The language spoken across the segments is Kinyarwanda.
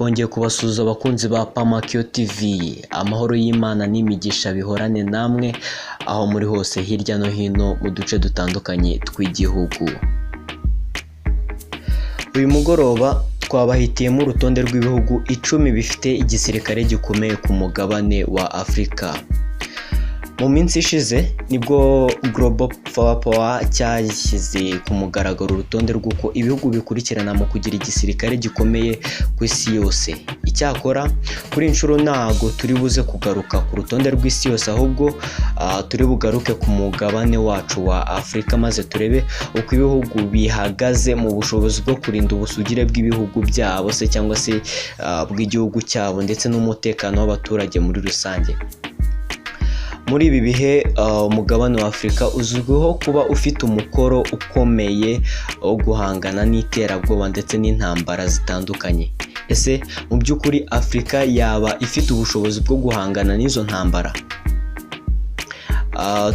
Twongeye kubasuhuza abakunzi ba Pamakyo TV, amahoro y'Imana n'imigisha bihorane namwe aho muri hose hirya no hino mu duce dutandukanye tw'igihugu. Uyu mugoroba twabahitiyemo urutonde rw'ibihugu 10 bifite igisirikare gikomeye ku mugabane wa Afurika. Mu minsi ishize nibwo Global Firepower cyashyize ku mugaragaro urutonde rw'uko ibihugu bikurikirana mu kugira igisirikare gikomeye ku isi yose. Icyakora kuri inshuro ntago turi buze kugaruka ku rutonde rw'isi yose, ahubwo turi bugaruke ku mugabane wacu wa Afurika, maze turebe uko ibihugu bihagaze mu bushobozi bwo kurinda ubusugire bw'ibihugu byabo se cyangwa se bw'igihugu cyabo, ndetse n'umutekano w'abaturage muri rusange. Muri ibi bihe umugabane wa Afurika uzwiho kuba ufite umukoro ukomeye wo guhangana n'iterabwoba ndetse n'intambara zitandukanye. Ese mu by'ukuri Afurika yaba ifite ubushobozi bwo guhangana n'izo ntambara?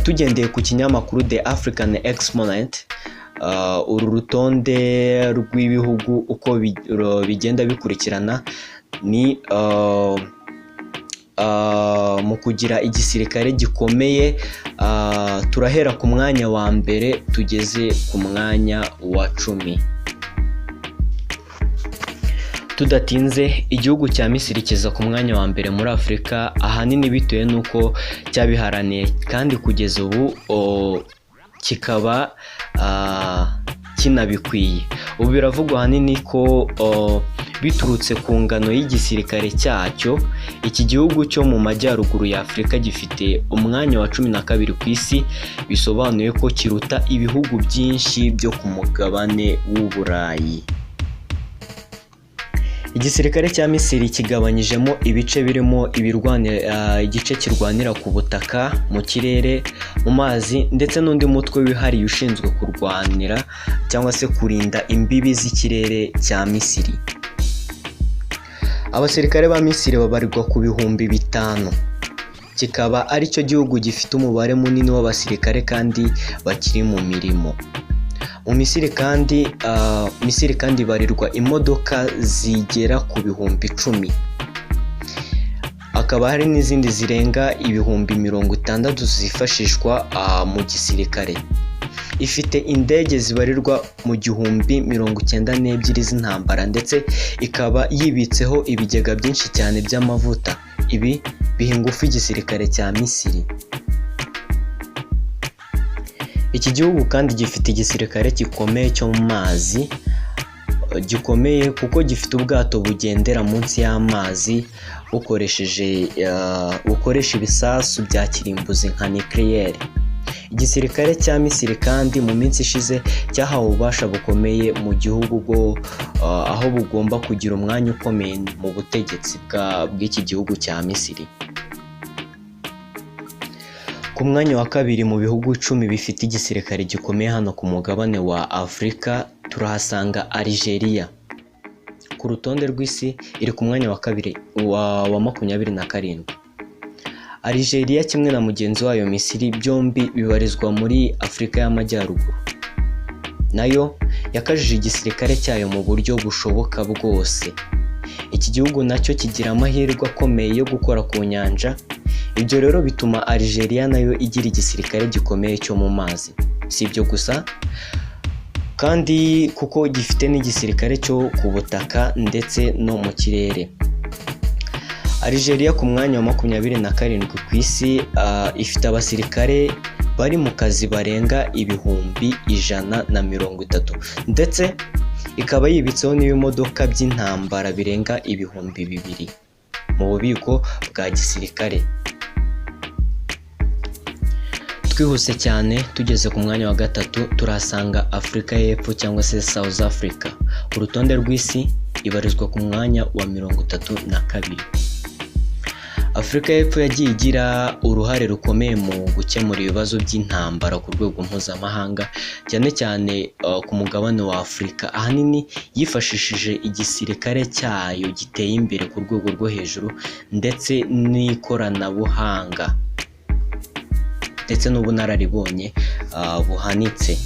Tugendeye ku kinyamakuru The African Exponent, uru rutonde rw'ibihugu uko bigenda bikurikirana ni mu kugira igisirikare gikomeye, turahera ku mwanya wa mbere tugeze ku mwanya wa 10. Tudatinze, igihugu cya Misiri kiza ku mwanya wa mbere muri Afurika, ahanini bitewe n'uko cyabiharaniye kandi kugeza ubu kikaba kinabikwiye. Ubu biravugwa ahanini ko biturutse ku ngano y'igisirikare cyacyo, iki gihugu cyo mu majyaruguru ya Afurika gifite umwanya wa 12 ku isi, bisobanuye ko kiruta ibihugu byinshi byo ku mugabane w'Uburayi. Igisirikare cya Misiri kigabanyijemo ibice birimo igice kirwanira ku butaka, mu kirere, mu mazi, ndetse n'undi mutwe wihariye ushinzwe kurwanira cyangwa se kurinda imbibi z'ikirere cya Misiri. Abasirikare ba Misiri babarirwa ku 5000, kikaba aricyo gihugu gifite umubare munini w'abasirikare kandi bakiri mu mirimo. Mu Misiri kandi Misiri kandi ibarirwa imodoka zigera ku 10,000, hakaba hari n'izindi zirenga 60,000 zifashishwa mu gisirikare. Ifite indege zibarirwa mu 1092 z'intambara, ndetse ikaba yibitseho ibigega byinshi cyane by'amavuta. Ibi biha ingufu igisirikare cya Misiri. Iki gihugu kandi gifite igisirikare gikomeye cyo mu mazi, gikomeye kuko gifite ubwato bugendera munsi y'amazi bukoresheje bukoresha ibisasu bya kirimbuzi nka nucléaire. Igisirikare cya Misiri kandi mu minsi ishize cyahawe ububasha bukomeye mu gihugu bwo aho bugomba kugira umwanya ukomeye mu butegetsi bw'iki gihugu cya Misiri. Ku mwanya wa kabiri mu bihugu 10 bifite igisirikare gikomeye hano ku mugabane wa Afurika turahasanga Algeria. Ku rutonde rw'isi iri ku mwanya wa kabiri wa 27. Algeria kimwe na mugenzi wayo Misiri byombi bibarizwa muri Afurika y'Amajyaruguru. Nayo yakajije igisirikare cyayo mu buryo bushoboka bwose. Iki gihugu nacyo kigira amahirwe akomeye yo gukora ku nyanja, ibyo rero bituma Algeria nayo igira igisirikare gikomeye cyo mu mazi. Si ibyo gusa kandi, kuko gifite n'igisirikare cyo ku butaka ndetse no mu kirere. Algeria ku mwanya wa 27 ku isi, ifite abasirikare bari mu kazi barenga 130,000, ndetse ikaba yibitseho n'ibimodoka by'intambara birenga 2000 mu bubiko bwa gisirikare. Twihuse cyane tugeze ku mwanya wa gatatu, turahasanga Afurika y'Epfo cyangwa se South Africa. Ku rutonde rw'isi ibarizwa ku mwanya wa 32. Afurika y'Epfo yagiye igira uruhare rukomeye mu gukemura ibibazo by'intambara ku rwego mpuzamahanga, cyane cyane ku mugabane wa Afurika, ahanini yifashishije igisirikare cyayo giteye imbere ku rwego rwo hejuru ndetse n'ikoranabuhanga ndetse n'ubunararibonye buhanitse.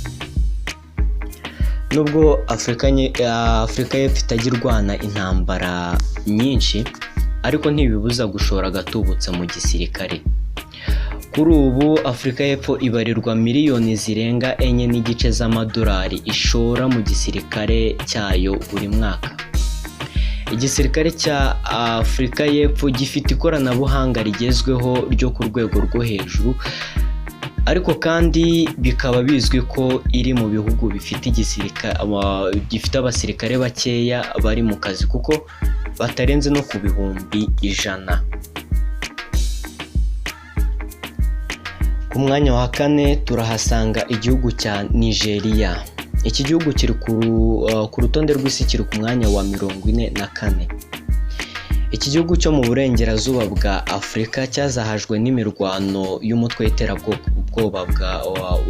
Nubwo Afurika y'Epfo itajya irwana intambara nyinshi, ariko ntibibuza gushora agatubutse mu gisirikare. Kuri ubu Afurika y'Epfo ibarirwa miliyoni zirenga 4.5 z'amadolari ishora mu gisirikare cyayo buri mwaka. Igisirikare cya Afurika y'Epfo gifite ikoranabuhanga rigezweho ryo ku rwego rwo hejuru, ariko kandi bikaba bizwi ko iri mu bihugu bifite gifite abasirikare bakeya bari mu kazi, kuko batarenze no ku 100,000. Ku mwanya wa 4 turahasanga igihugu cya Nigeria. Iki gihugu kiri ku rutonde rw'isi kiri ku mwanya wa 44. Iki gihugu cyo mu burengerazuba bwa Afurika cyazahajwe n'imirwano y'umutwe w'iterabwoba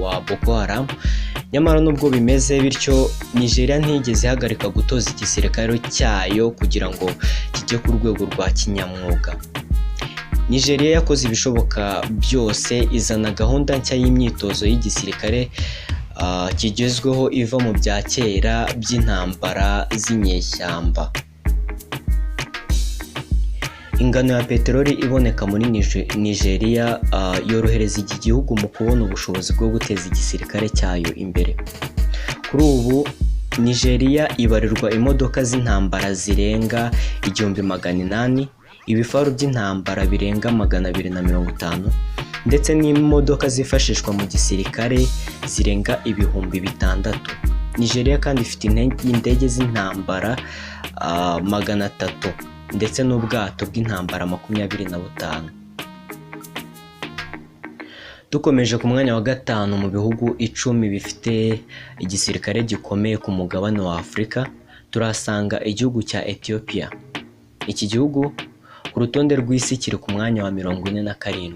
wa Boko Haram. Nyamara nubwo bimeze bityo, Nigeria ntiyigeze ihagarika gutoza igisirikare cyayo kugira ngo kijye ku rwego rwa kinyamwuga. Nigeria yakoze ibishoboka byose izana gahunda nshya y'imyitozo y'igisirikare kigezweho iva mu bya kera by'intambara z'inyeshyamba. Ingano ya peteroli iboneka muri Nigeria yorohereza iki gihugu mu kubona ubushobozi bwo guteza igisirikare cyayo imbere. Kuri ubu Nigeria ibarirwa imodoka z'intambara zirenga 1800, ibifaru by'intambara birenga 250, ndetse n'imodoka zifashishwa mu gisirikare zirenga 6000. Nigeria kandi ifite indege z'intambara 300 ndetse n'ubwato bw'intambara 25. Dukomeje ku mwanya wa 5 mu bihugu 10 bifite igisirikare gikomeye ku mugabane wa Afurika, turahasanga igihugu cya Ethiopia. Iki gihugu ku rutonde rw'isi kiri ku mwanya wa 47.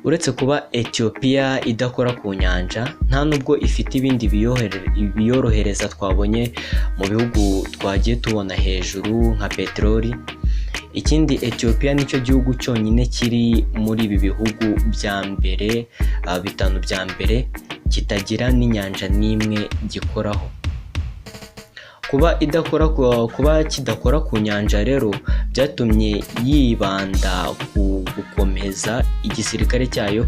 Uretse kuba Ethiopia idakora ku nyanja, nta nubwo ifite ibindi biyorohereza twabonye mu bihugu twagiye tubona hejuru nka peteroli. Ikindi, Ethiopia nicyo gihugu cyonyine kiri muri ibi bihugu bya mbere 5 bya mbere kitagira n'inyanja n'imwe gikoraho. Kuba kidakora ku nyanja rero byatumye yibanda ku gukomeza igisirikare cyayo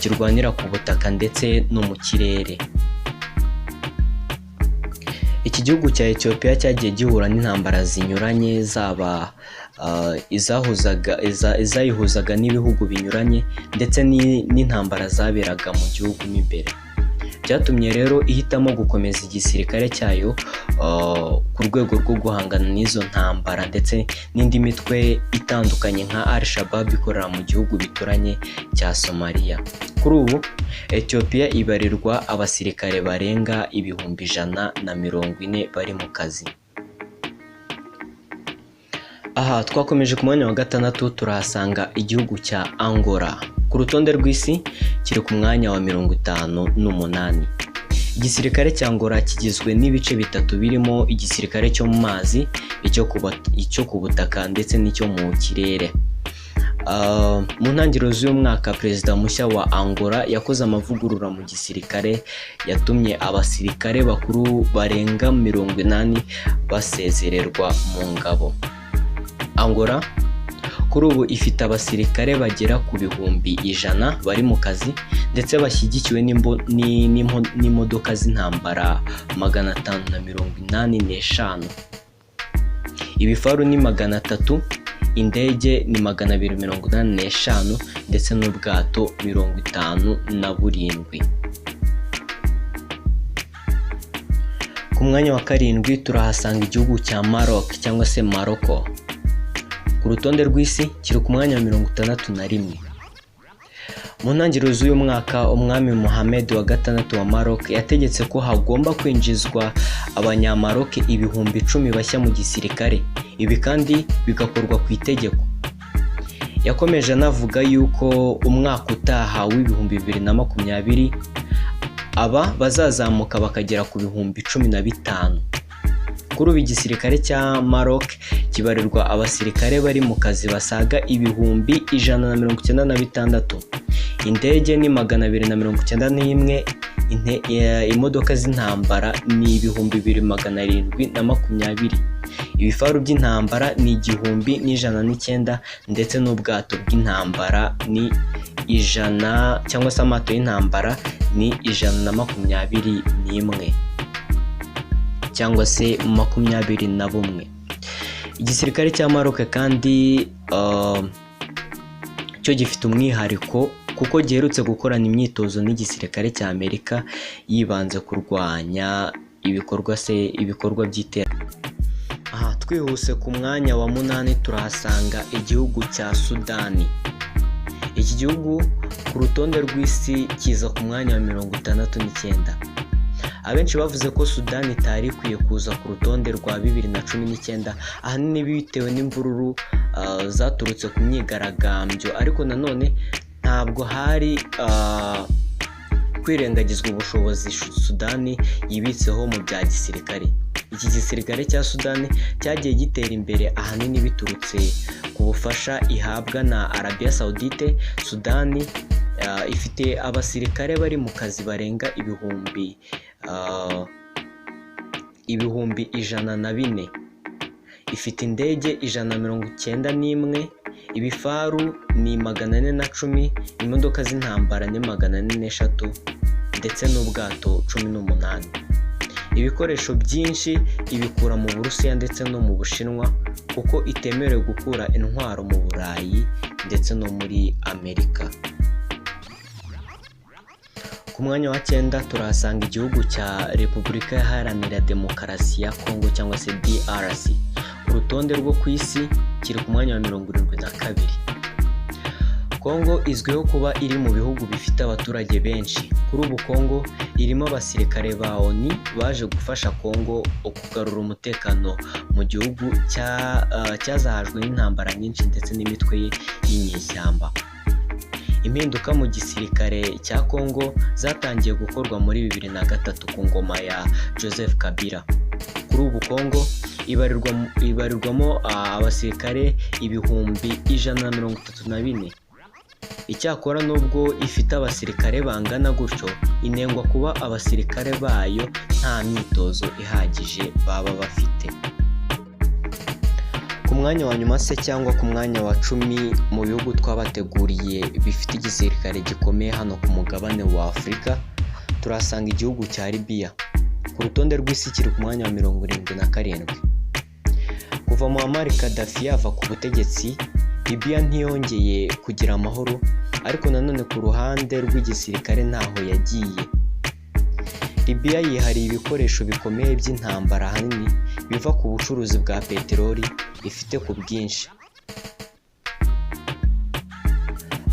kirwanira ku butaka ndetse no mu kirere. Iki gihugu cya Ethiopia cyagiye gihura n'intambara zinyuranye, zaba izayihuzaga n'ibihugu binyuranye ndetse n'intambara zaberaga mu gihugu mo imbere. Byatumye rero ihitamo gukomeza igisirikare cyayo ku rwego rwo guhangana n'izo ntambara ndetse n'indi mitwe itandukanye nka Al-Shabaab ikorera mu gihugu bituranye cya Somalia. Kuri ubu Ethiopia ibarirwa abasirikare barenga 140,000 bari mu kazi. Aha twakomeje ku mwanya wa 6 turahasanga igihugu cya Angola. Ku rutonde rw'isi kiri ku mwanya wa 58. Igisirikare cya Angola kigizwe n'ibice bitatu birimo igisirikare cyo mu mazi, icyo ku butaka ndetse n'icyo mu kirere. Mu ntangiriro z'uyu mwaka perezida mushya wa Angola yakoze amavugurura mu gisirikare yatumye abasirikare bakuru barenga 80 basezererwa mu ngabo. Angola kuri ubu ifite abasirikare bagera ku 100,000 bari mu kazi ndetse bashyigikiwe n'imodoka z'intambara 585, ibifaru ni 300, indege ni 285 ndetse n'ubwato 57. Ku mwanya wa 7 turahasanga igihugu cya Maroc cyangwa se Morocco. Ku rutonde rw'isi kiri ku mwanya wa 61. Mu ntangiriro z'uyu mwaka umwami Mohammed wa 6 wa Maroc yategetse ko hagomba kwinjizwa abanyamaroc 10,000 bashya mu gisirikare, ibi kandi bigakorwa ku itegeko. Yakomeje anavuga yuko umwaka utaha w'2020 aba bazazamuka bakagera ku 15,000. Kuri ubu igisirikare cya Maroc kibarirwa abasirikare bari mu kazi basaga 196,000, indege ni 291, Imodoka z'intambara ni 2720, ibifaru by'intambara ni 1109, ndetse n'ubwato bw'intambara ni 100, cyangwa se amato y'intambara ni 121 cyangwa se 21. Igisirikare cya Maroc kandi cyo gifite umwihariko kuko giherutse gukorana imyitozo n'igisirikare cya Amerika yibanze kurwanya ibikorwa by'iterabwoba. Aha twihuse, ku mwanya wa 8 turahasanga igihugu cya Sudani. Iki gihugu ku rutonde rw'isi kiza ku mwanya wa 69. Abenshi bavuze ko Sudani itari ikwiye kuza ku rutonde rwa 2019, ahanini bitewe n'imvururu zaturutse ku myigaragambyo, ariko nanone ntabwo hari kwirengagizwa ubushobozi Sudani yibitseho mu bya gisirikare. Iki gisirikare cya Sudani cyagiye gitera imbere ahanini biturutse ku bufasha ihabwa na Arabia Saudite. Sudani ifite abasirikare bari mu kazi barenga 104,000, ifite indege 191, ibifaru ni 410, imodoka z'intambara ni 403, ndetse n'ubwato 18. Ibikoresho byinshi ibikura mu Burusiya ndetse no mu Bushinwa, kuko itemerewe gukura intwaro mu Burayi ndetse no muri Amerika. Ku mwanya wa 9 turahasanga igihugu cya Repubulika Iharanira Demokarasi ya Kongo cyangwa se DRC. Ku rutonde rwo ku isi kiri ku mwanya wa 72. Kongo izwiho kuba iri mu bihugu bifite abaturage benshi. Kuri ubu Kongo irimo abasirikare ba ONU baje gufasha Kongo kugarura umutekano mu gihugu cyazahajwe n'intambara nyinshi ndetse n'imitwe y'inyeshyamba. Impinduka mu gisirikare cya Kongo zatangiye gukorwa muri 2003 ku ngoma ya Joseph Kabila. Kuri ubu Kongo ibarirwamo abasirikare 134,000. Icyakora nubwo ifite abasirikare bangana gutyo, inengwa kuba abasirikare bayo nta myitozo ihagije baba bafite. Ku mwanya wa nyuma se cyangwa ku mwanya wa 10 mu bihugu twabateguriye bifite igisirikare gikomeye hano ku mugabane wa Afurika, turahasanga igihugu cya Libya. Ku rutonde rw'isi kiri ku mwanya wa 77. Kuva Muammar Gaddafi yava ku butegetsi, Libya ntiyongeye kugira amahoro, ariko nanone ku ruhande rw'igisirikare ntaho yagiye. Libya yihariye ibikoresho bikomeye by'intambara, ahanini biva ku bucuruzi bwa peteroli ifite ku bwinshi.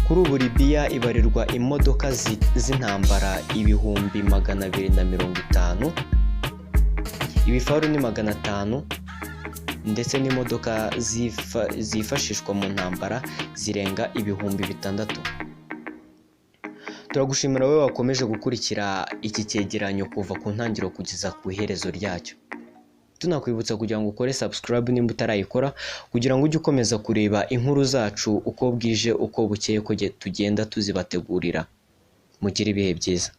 Kuri ubu Libya ibarirwa imodoka z'intambara 250,000, ibifaru ni 500, ndetse n'imodoka zifashishwa mu ntambara zirenga 6000. Turagushimira wowe wakomeje gukurikira iki cyegeranyo kuva ku ntangiriro kugeza ku iherezo ryacyo. Tunakwibutsa kugira ngo ukore subscribe nimba utarayikora, kugira ngo ujye ukomeza kureba inkuru zacu uko bwije uko bukeye ko tugenda tuzibategurira. Mugire ibihe byiza.